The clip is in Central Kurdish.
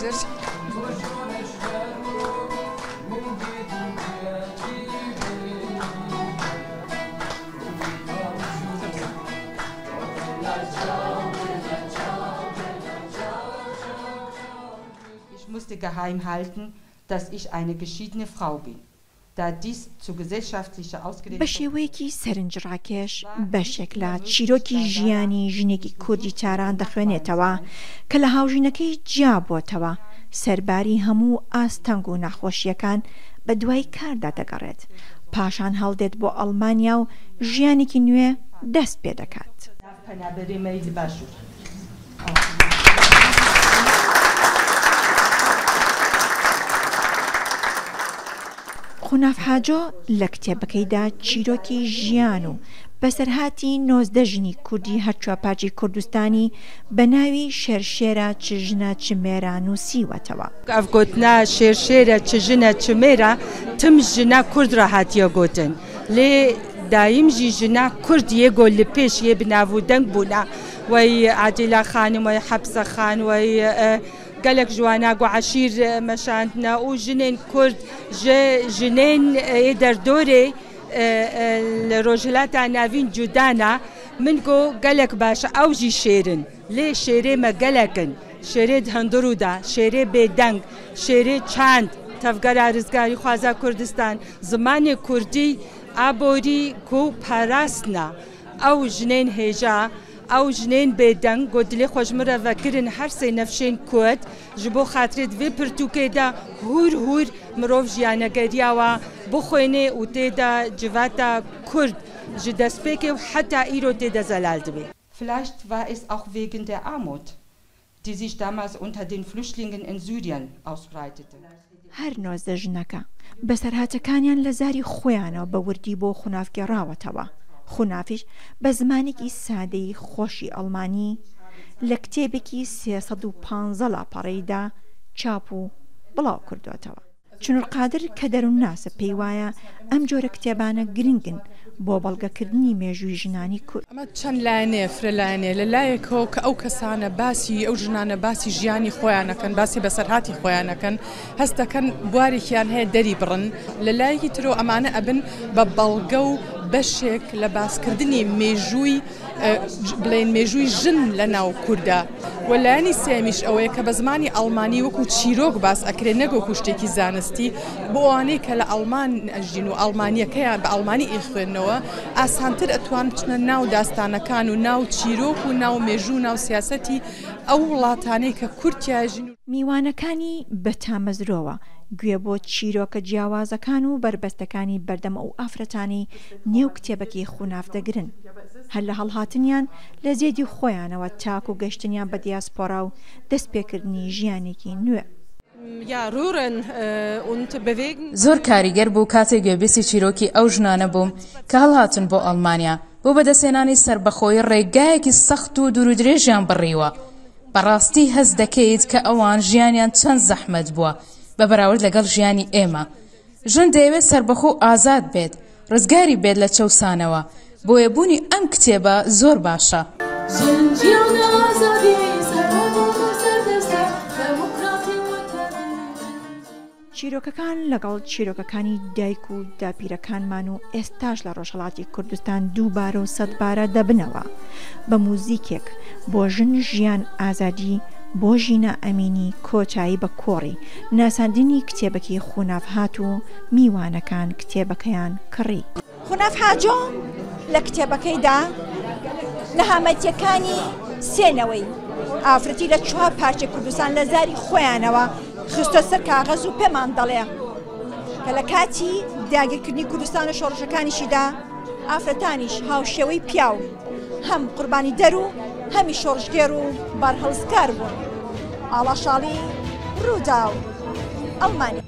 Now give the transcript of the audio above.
Ich musste geheim halten, dass ich eine geschiedene Frau bin, da dies zu gesellschaftlicher بە شێوەیەکی سەرنجڕاکێش بەشێک لە چیرۆکی ژیانی ژنێکی کوردی تاران دەخوێنێتەوە کە لە هاوژینەکەی جیابۆتەوە، سەرباری هەموو ئاستەنگ و ناخۆشییەکان بەدوای کاردا دەگەڕێت، پاشان هەڵدێت بۆ ئەڵمانیا و ژیانێکی نوێ دەست پێدەکات. خوناف حاجۆ لە کتێبەکەیدا چیرۆکی ژیان و بەسەرهاتی 19 ژنی کوردی هەرچوارپارچەی کوردستانی بە ناوی شێر شێرە چ ژنە چ مێرە نووسیوەتەوە. ئەڤ گۆتنا شێر شێرە چ ژنە چ مێرە تم ژنە کورد ڕا هاتیە گۆتن لێ دایم ژی ژنە کورد یێ گۆ لە پێش یێ بناڤ و دەنگ بوونە وەی عادیلە خانم وەی حەپسە خان وەی گەلەک ژوانا گۆ عەشیر مەشاندنە و ژنێن کورد ژ ژنێن یێ دەردۆرێ لە ڕۆژهلاتا ناڤین جودانە من گۆ گەلەک باشە ئەو ژی شێرن لێ شێرێ مە گەلەکن شێرێ دهندڕودا شێرێ بێدەنگ شێرێ چاند تەڤگەرا رزگاریخوازا کوردستان زمانێ کوردی ئابۆری کو پاراستنا ئەو ژنێن هێژا ئەو ژنێن بێدەنگ گۆ دلێ خوە ژ من رە ڤەکرن هەر سێ نەفشێن کورد ژ بۆ خاترێ دڤێ پرتووکێ دا هوور هوور مرۆڤ ژیانەگەریاوە بخوێنێ و تێدا جڤاتا کورد ژ دەسپێکێ و حەتا ئیرۆ تێدە زەلال دبێ. Vielleicht war es auch wegen der Armut, die sich damals unter den Flüchtlingen in Syrien ausbreitete. هەر 19 ژنەکە، بەسەرهاتەکانیان لە زاری خۆیانەوە بە وردی بۆ خوناف گێڕاوەتەوە، خونافیش بە زمانێکی سادەی خۆشی ئەڵمانی لە کتێبێکی 315 لاپەڕەیدا چاپ و بڵاو کردۆتەوە. چنور قادر کە دەروونناسە پێی وایە ئەم جۆرە کتێبانە گرنگن بۆ بەڵگەکردنی مێژووی ژنانی کورد. ئەمە چەند لایەنەیە، فرە لایەنەیە، لە لایەکەوە کە ئەو کەسانە باسی ئەو ژنانە باسی ژیانی خۆیان ئەکەن، باسی بەسەرهاتی خۆیان ئەکەن، هەست دەکەن بوارێکیان هەیە دەری بڕن، لە لایەکی ترەوە ئەمانە ئەبن بە بەڵگە و بەشێک لە باسکردنی مێژووی بڵێین مێژووی ژن لە ناو کوردا و لایەنی سێیەمیش ئەوەیە کە بە زمانی ئەڵمانی وەکو چیرۆک باس ئەکرێ نەک وەکو شتێکی زانستی بۆ ئەوانەی کە لە ئەڵمان ئەژین و ئەڵمانیەکەیان بە ئەڵمانی ئەیخوێننەوە ئاسانتر ئەتوان بچنە ناو داستانەکان و ناو چیرۆک و ناو مێژوو و ناو سیاسەتی ئەو وڵاتانەی کە کورد تیا ئەژین. میوانەکانی بە تامەزرۆوە گوێ بۆ چیرۆکە جیاوازەکان و بەربەستەکانی بەردەم ئەو ئافرەتانەی نێو کتێبەکەی خوناف دەگرن، هەر لە هەڵهاتنیان لە زێدی خۆیانەوە تاکو گەشتنیان بە دیاسپۆرا و دەستپێکردنی ژیانێکی نوێ. زۆر کاریگەر بوو کاتێک گوێبیستی چیرۆکی ئەو ژنانە بووم کە هەڵهاتن بۆ ئەڵمانیا بۆ بەدەستهێنانی سەربەخۆیی ڕێگایەکی سەخت و دوورودرێژیان بڕیوە. بەڕاستی هەست دەکەیت کە ئەوان ژیانیان چەند زەحمەت بووە بە بەراورد لەگەڵ ژیانی ئێمە. ژن دەیەوێت سەربەخۆ و ئازاد بێت، ڕزگاری بێت لە چەوسانەوە، بۆیە بوونی ئەم کتێبە زۆر باشە. ژن ژیان ئازادی سەربەخۆ سەردەستە دێموکراتی وەکهەڤی ژن ژیان. چیرۆکەکان لەگەڵ چیرۆکەکانی دایک و داپیرەکانمان و ئێستاش لە ڕۆژهەڵاتی کوردستان دووبارە و سەدبارە دەبنەوە بە موزیکێک بۆ ژن ژیان ئازادی بۆ ژینا ئەمینی کۆتایی بە کۆڕی ناساندنی کتێبەکەی خوناف هات و میوانەکان کتێبەکەیان کڕی. خوناف حاجۆ لە کتێبەکەیدا نەهامەتیەکانی سێ نەوەی ئافرەتی لە چوار پارچەی کوردستان لە زاری خۆیانەوە خستە سەر کاغەز و پێمان دەڵێ کە لە کاتی داگیرکردنی کوردستان و شۆڕشەکانیشیدا ئافرەتانیش هاوشێوەی پیاو هەم قوربانیدەر و هەمی شۆڕشگێڕ و بارهەڵسکار بوون. ئاڵا شاڵی، رووداو، ئەڵمانیا.